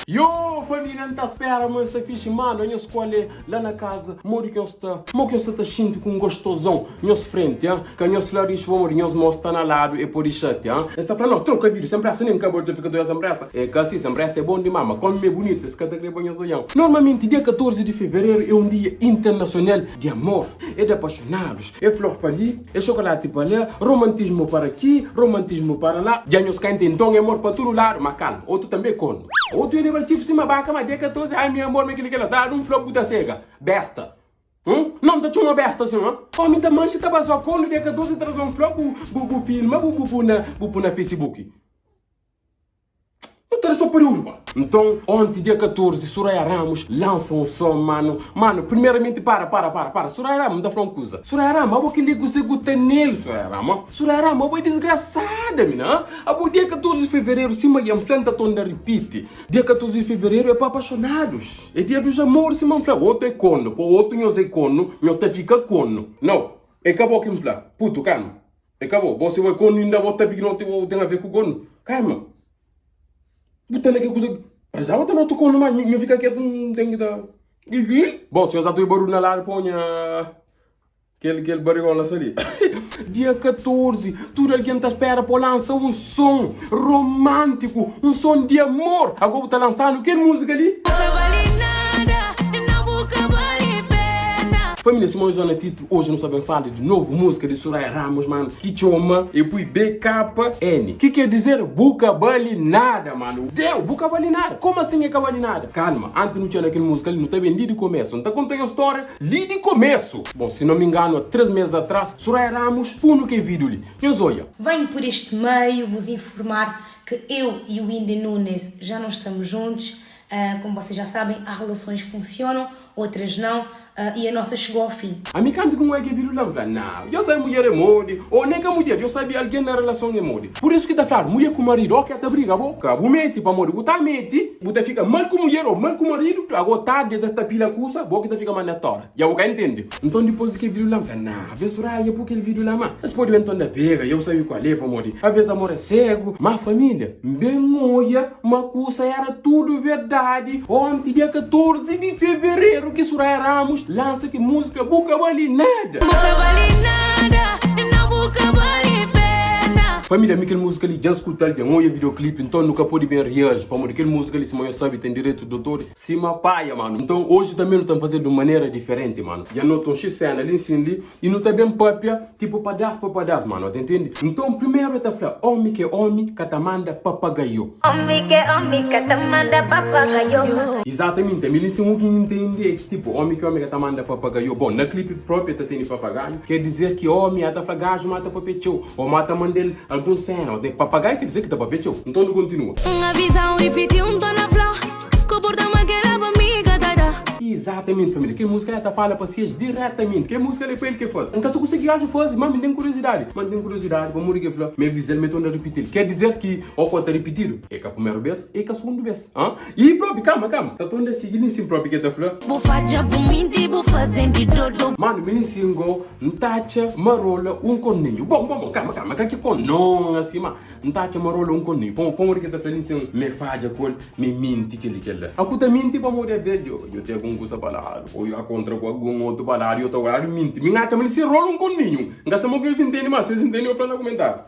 Yo família N ta spera ma nhos ta fixi Mano nhos kualé la na kaza Modi ki nhos sta Mo ki nhos sta ta xinti ku un gostozon nhos frenti ah Ka nhos fla rixu pamodi nhos mos sta na ladu e podi xatia ah Es ta fla no troka vídiu sen presa nen ka bo ta fika ta oja sen presa E ka si sen presa é bon dimás ma komi mi é bunitu es ka ta kre pa nhos oja-m Normalmenti dia 14 di fevereru é un dia internasional di amor é di apaixonadus É flor pa li É xokolati pa la, romantismu para ki, romantismu para la. Dja nhos ka intende, nton é amor pa tudu ladu, ma kalma, otu tanbe é kornu. Otu é lebra txifri sima baka, ma dia 14, ai mi amor, ma kili kela, dadu un flor bu ta sega. Besta. Hum? Non ta txoma besta sin, ha? Omi ta manxi ta bazoa kornu dia 14 traze un flor bu bu bu filma bu bu bu na bu pu na facebook. Nu ta da so períodu pa. Nton, onti dia 14, Soraya Ramos lansa un son, manu. Manu, primeramenti, para, para, para, para. Soraya Ramos, N ta fla un kuza. Soraya Ramos, abo kel-li kuzê ku ta nel, Soraya Ramos? Soraya Ramos, abo é disgrasada, mina, ha? Abo dia 14 di fevereru, sima dja N fla, N ta torna ripiti, dia 14 di fevereru é pa apaixonadus, é dia dos amores, sima N fla. Otu é kornu, pa otu nhos é kornu, nhos ta fika kornu. Nau, é ka bo ki N fla. Putu, kalma. É ka bo. Bo si bo é kornu inda bo ta bignote bo ten aver ku kornu. Kalma. Bu ta na ke kuza. Para já bo ta na otu kornu ma nhu fika ketu n ten ki ta. Bom, si nhos ta obi barulhu na ladu pô nha kel kel barigon la sta li. Dia 14, tudu algen ta spera pa lansa un son romántiku, un son di amor. Ago bu ta lansanu kel múzika li? Bu ka bali nada, nau bu ka bali pena. Família, sima nhos na titlu, Oji nu sta ben fala di novu múzika di Soraya Ramos, mano, ki txoma E pui BKN, ki ker dizer Bu ka bali nada, mano. Deu, bu ka bali nada. Komu asin e ka bali nada? Kalma, antis nu txena kel múzika li, nu ta ben li di komesu. N ta konta nhos stória li di komesu. Bon, si no mi inganu, a 3 mes atras, Soraya Ramos punu kel vídiu li. Nhos oia. Venho por este meio vos informar que eu e o Whindersson Nunes já não estamos juntos, Como vocês já sabem, há relações que funcionam, outras não, e a nossa chegou ao fim. Ami kantu ki N oia kel vídiu la, N fla, Nau, dja sabe mudjer é modi, ô nen ka mudjer, dja sabe algen na relason é modi. Pur isu ki ta fladu, mudjer ku maridu, ó ke ta briga, bo ka bu meti, pamodi bu ta meti, bu ta fika mal ku mudjer ô mal ku maridu, ago tardi es ta pila kusa, bo ki ta fika mal na tora. Dja bu ka intende. Nton dipôs di kel vídiu la, N fla, Nau, avês Soraya pô kel vídiu la, má es pode ben nton da pega, dja bu sabe kual é, pamodi avês amor é ségu. Má família, N ben oia Ma kusa era tudu verdadi. Onti dia 14 di fevereru ki Soraya Ramos lansa ki múzika Bu Ka Bali Nada. Bu ka bali nada, nau bu ka bali pena. Família, mi kel múzika li dja N skuta-l, dja N oia videoclip, nton nu ka pode ben reaji pamodi kel múzika li sima nhos sabe ten direitus di otor sima paia, manu. Nton oji tanbe nu ta faze-l di un manera diferenti, manu. Dja N nota un xis sena li nsin li I nu ta ben papia tipo padás pa padás, mano, ta intende? Nton, primeru el ta fla, Ómi ki é ómi ka ta manda papagaio. Ómi ki é ómi ka ta manda papagaio. Izatamenti, ami li sin u ki N intende é ki tipo, ómi ki é ómi ka ta manda papagaio. Bon, na klipi propi el ta tene papagaio, ker dizer ki ómi a ta fla gaju ma ta papia txeu, ô ma ta manda-l algun sena, ô papagaio ker dizer ki ta papia txeu. Nton nu kontinua. N avisa-u, ripiti-u, N torna fla-u. Izatamenti familia, kel muzika la ta fala pa ses diretamenti, kel muzika la é pa el ke faze. N ka sa kuse ki gaju faze, ma mi ten kuriosidadi. Ma N ten kuriosidadi pamodi ki el fla ma e aviza-l ma e torna ripiti-l. Ker dizer ki o ko ta ripitidu, e ka primeru bes, e ka sugundu bes. An? I propi, kama, kama, ta torna sigi li nsin propi ke ta fla. Bu fadja, bu minti, bu faze di dodu. Manu, mi li nsin go, N ta atxa ma rola un korninhu. Bon, bon, bon, kama, kama, ka ki konon asi, ma N ta atxa ma rola un korninhu. Pamodi ki el ta fla li nsin ma e fadja ku el? Mi minti kel-li kel-la. A ku ta minti pamodi a ves djo djo ten algun kusa pa ladu o a kontra ku algun otu pa ladu i otu ladu minti. Mi n'atxa ma li sin rola un konninhu. N ka sa mo ki nhos intende ma si nhos intende nhos fla na kumentariu.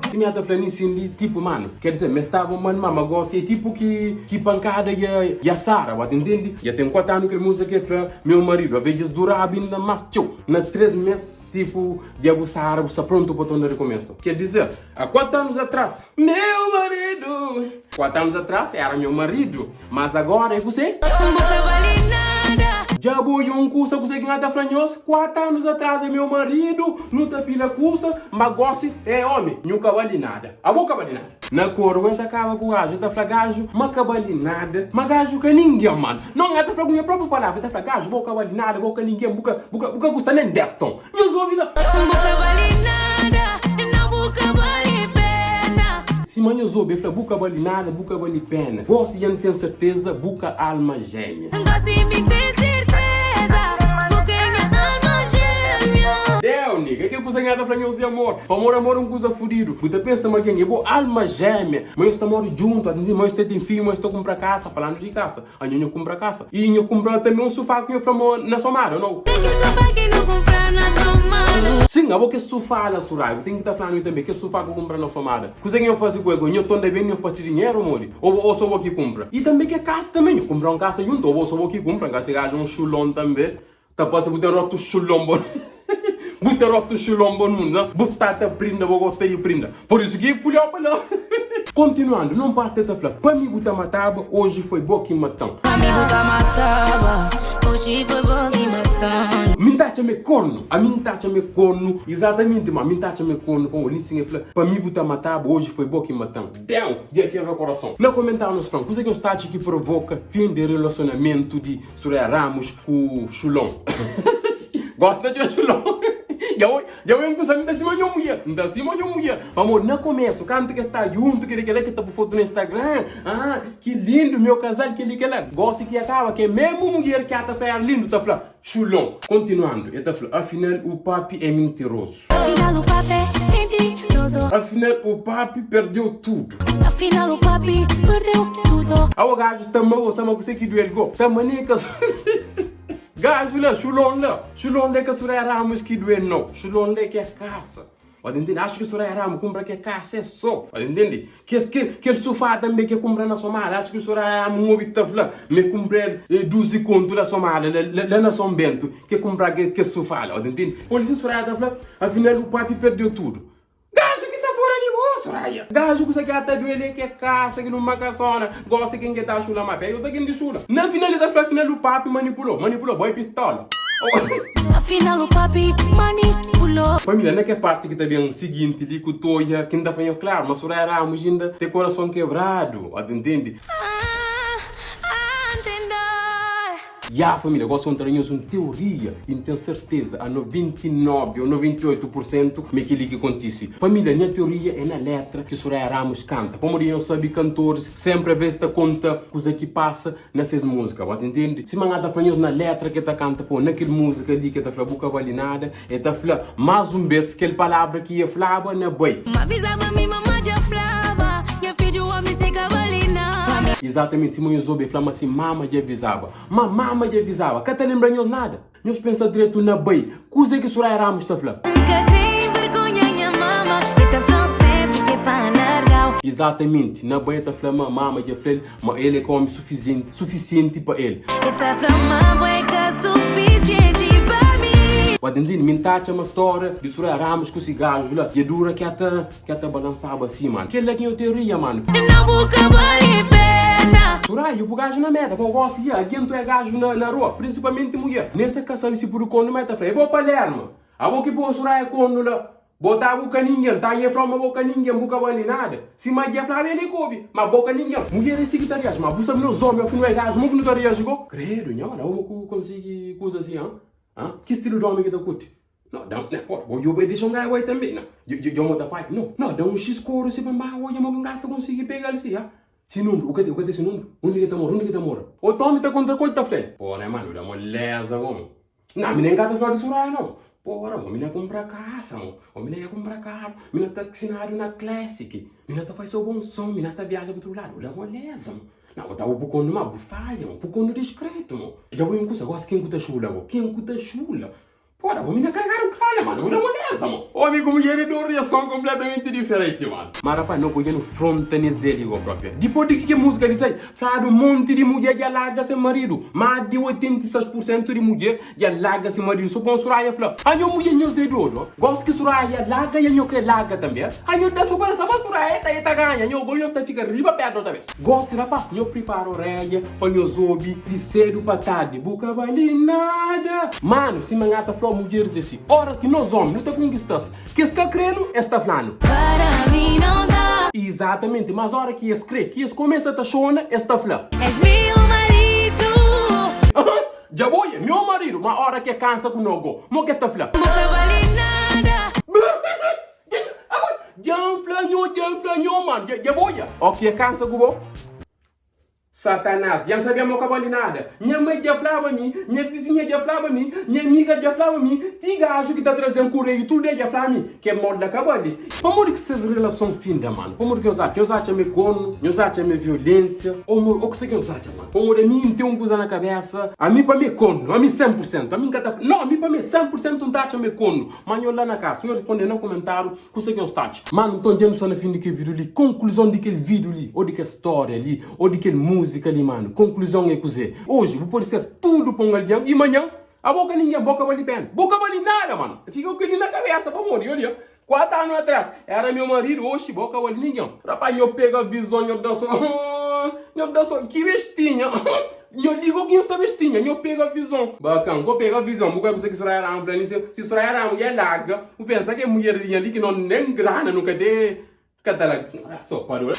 Si mi ata fla ni sin li tipu manu ker dizer mi staba mal ma ma gosi e tipu ki ki pankada dja dja sara bu ata intende. Dja ten 4 anu kel musa ke fla meu maridu ave djes duraba inda mas txeu na 3 mes tipu dja bu sara bu sta prontu pa torna rikumesa ker dizer Há 4 anos atrás, meu marido. 4 anos atrás era meu marido, mas agora é kuse? Bu ka bali nada. Dja bo odja un kusa kuse ki N ta fla nhos? 4 anos atrás é meu marido, nu ta pila kusa, ma gosi é omi. Nhu ka bali nada. Abo ka bali nada. Na koru el ta kaba ku gaju, el ta fla gaju ma ka bali nada, ma gaju ka ningen, mano. Non, el ta fla ku nha propriu palavra, el ta fla gaju bo ka bali nada, bo ka ningen, bu ka, bu ka, bu ka gusta nen des ton. Nhos obi la. Bu ka bali nada, nau bu ka bali pena. Sima nhos obi, el fla bu ka bali nada, bu ka bali pena. Gosi dja N ten serteza, bu ka alma jémia. Gosi mi ten serteza, bu ka nha alma jémia. Deuni! Ka kel kuza nha ta fla nhos di amor. Pamodi amor é un kuza fudidu. Bu ta pensa ma algen é bo alma jémia, ma nhos ta móre djuntu, ma nhos ta ten fidju, ma nhos ta kunpra kasa. Falandu di kasa, anho nho kunpra kasa. I nho kunpra tanbe un sufá ku nho fla ma na Somada, nau? Ten kel sufá ki nu kunpra na Somada. Sin, abo kes sufá la, Surai, bu ten ki ta fla-nu tanbe kes sufá ku kunpra na Somada. Kuzê ki nho faze ku el? Nho tonda ben, nho parti dinheru modi? Ô bo ô so bo ki kunpra? I tanbe ke kasa tanbe, nho kunpra un kasa djuntu, ô bo so bo ki kunpra? Nka si gaju un xulon tanbe. Ta parse bu ten rotu xulon bo Bu ten rotu xulon bo nunda Bu ta ta prinda bo gosta di prinda Por isu ki fulhau pa la Kontinuandu nun parti ta fla Pa mi bu ta mataba oji foi bo ki matan Pa mi bu ta mataba oji foi bo ki matan. Mi nta atxa ma é kornu Ami nta atxa ma é kornu Izatamenti ma mi nta atxa ma é kornu Pamodi li sin el fla Pa mi bu ta mataba oji foi bo ki matan Damn! Dja kebra korason Na komentárius fla-m kuze ki nhos ta atxa ki provoka fin di relasionamentu di Suraya Ramos ku Xulon. Gosta dja Xulon. Dja oi, dja oi un kusa mi ta sima nho mulher, mi ta sima nho mulher. Pamodi na komesu kantu ke ta juntu keli kela ke ta pu fotu na Instagram, ah, ki lindu meu kazal keli kela. Gosi ki akaba ke mesmu mulher ki ata fla era lindu ta fla Xulon. Kontinuandu e ta fla afinal u papi é mintirozu. Afinal o papi é mentiroso. Afinal o papi perdeu tudo. Afinal o papi perdeu tudo. Awo gaju ta ma gosta ma kuse ki duel go ta mane ka gaju la xulon la xulon la ka Suraya Ramos ki duel no xulon la ke kasa Ba ta ntende acho ki Suraya Ramos kumpra ke kasa é so ba ta ntende kes ke kel sofá tambe ke kumpra na Somada acho ki Suraya Ramos n obi ta fla me kumpra el 12 kontu la Somada la la na São Bento ke kumpra ke kes sofá la ba ta ntende polisi Suraya ta fla afinal o papi perdeu tudo Gajo ki sa fora di bo, Soraya. Gajo ku sa ki ata duele ke kasa ki numa kasona, gosi ken ke ta xula ma be yo ta ken di xula. Na final e ta fla final u papi manipulou, manipulou boi pistola. Na final u papi manipulou. Família, na ke parti ki ta ben siginti li ku toia ki N ta fla nho klaru ma Soraya Ramos inda te korason kebradu, ata ntende? Ah, ah, ntende. Ya família, gosi N ta da nhos un teoria i N ten serteza a 99 ou 98 pur sentu ma é kel-li ki kontise. Família, nha teoria é na letra ki Soraya Ramos kanta. Pamodi nhos sabe kantoris senpri aves ta konta kuza ki pasa na ses múzika. Bo ta intende? Sima N ta fla nhos na letra ki el ta kanta, pô, na kel múzika li ki el ta fla bu ka bali nada, el ta fla más un bês kel palavra ki el flaba na bai. Ma avizaba mi mama dja flaba Nha fidju omi si ka bali nada. Izatamenti sima nhos obi el fla ma si mama dja avizaba. Ma mama dja avizaba. Ka ta lenbra nhos nada? Nhos pensa dretu na bai. Kuze ki Soraya Ramos ta fla? N ka ten vergonha nha mama E ta fla-m senpri ki é pa larga-u. Izatamenti, na bai el ta fla ma mama dja fla-l ma el é ka omi sufisienti, sufisienti pa el. E ta fla ma bo é ka sufisienti pa mi. Ba ta ntende? Mi N ta atxa ma stória di Soraya Ramos ku si gaju la dja dura ki ata. Ka ta balansaba si, mano. Kel-la ki nho teoria, mano. Não bu ka bali pena. Soraya, bu gaju na merda. Bo gosi ya, algen tu é gaju na na rua, prinsipalmenti mulher. Nen se ka sabe si pudi kondu, ma e ta fla, é bo Palerma. Abo ki poi Soraya kondu la. Bo ta bu ka ningen, ta e fla ma bo ka ningen, bu ka bali nada. Si ma dje flaba el e ka obi, ma bo ka ningen. Mulher é si ki ta reaji, ma bu sabe nos omi o ki nu é gaju, mo ki nu ta reaji go? Credo, nho, la omo ku konsigi kuza si, han? Han? Ki stilu di omi ki ta kurti? No, da, ne, pô, bo djobe dexa un gajo bai tambe, na. Djo mo ta fight, no. No, da un xis koru si pa mba odja mo ki un gajo ta konsigi pega-l si, ha. Si numbru, u ka u ka ten si numbru? Undi ki ta mora, undi ki ta mora? O Tomi ta kontra ku el ta fla-l, Pora, manu, da moleza go. Na, mi nen ka ta fla di Soraya no. Pora, mo, mi na kumpra kasa, mo. O mi na ia kumpra karu, mi na ta sinadu na Classic, mi na ta fai so bon son, mi na ta viaja pa tudu ladu. Da moleza, mo. Na, bo ta bu kondu ma bu fadja, mo. Bu kondu diskretu, mo. Dja bo un kusa, gosi ken ku ta xula go? Ken ku ta xula? Pora, bu mina kargadu krana, mano, bu da moleza, mo. Omi ku mulher é dos reason kompletamenti diferenti, mano. Ma rapaz, no pode no fronta nes deli go propria. Dipos di ki ke musika li sai, fladu monti di mudjer dja larga se maridu. Mas di 86 pur sentu di mudjer dja larga se maridu. So pon Suraya fla, Anho mudjer nhos é dodu. Gosi ki Suraya larga i anho kre larga tanbe. Anho da so para sa ma Suraya ta e ta ganha anho go nho ta fika riba pedra otra bes. Gosi rapaz, nho pripara oreja pa nhos obi di sedu pa tardi, bu ka bali nada. Manu, sima N ta fla-u, mudjeris é si. Óras ki nos ómi nu ta konkista-s, ki es ka krê-nu, es ta fla-nu. Para mi não dá. Izatamenti, mas óra ki es krê, ki es kumesa ta xona, es ta fla. És meu marido. Aham, dja bo é meu maridu, ma óra ki e kansa ku no go, mo ke ta fla? Bu ka bali nada. Dja N fla nho, dja N fla nho, manu, dja bo é. Ó ki e kansa ku bo. Satanás, dja N sabia ma ka bali nada. Nha mai dja flaba mi, nha vizinha dja flaba mi, nha amiga dja flaba mi, ti gaju ki ta traze-m kureiu tudu dia dja fla mi, kel mod la ka bali. Pamodi ki ses relason finda, manu? Pamodi ki nhos atxa? Nhos atxa ma é kornu? Nhos atxa ma é violénsia? Ô ô kuse ki nhos atxa, manu? Pamodi ami N ten un kuza na kabésa, ami pa mi é kornu, ami 100%, ami N ka ta, nau, ami pa mi é 100% N ta atxa ma é kornu. Má nhos la na kasa, nhos responde na komentáriu. Kusa ki nhos ta atxa? Manu, nton dja nu sta na fin di kel vídiu li. Konkluzon di kel vídiu li, ô di kel stória li, ô di kel múzika li, manu, konkluzon é kuzê? Oji, bu pode ser tudu pa un algen i manhan, abo ka ningen, bo ka bali péna. Bo ka bali nada, manu. Fika ku kel-li na kabésa, pamodi, odja, 4 anu atras, éra nha maridu, oxi, bo ka bali ningen. Rapaz, nho pega vizon, nho da so, nho da so, ki bestinha. Nho liga o ki nho ta bestinha, nho pega vizon. Bakan, ko pega vizon, bu ka kusa ki Soraya Ramos fla li, si Soraya Ramos dja larga, bu pensa ke mulher li nha li ki no nen grana nu ka te, ka ta la, ah so pa dura.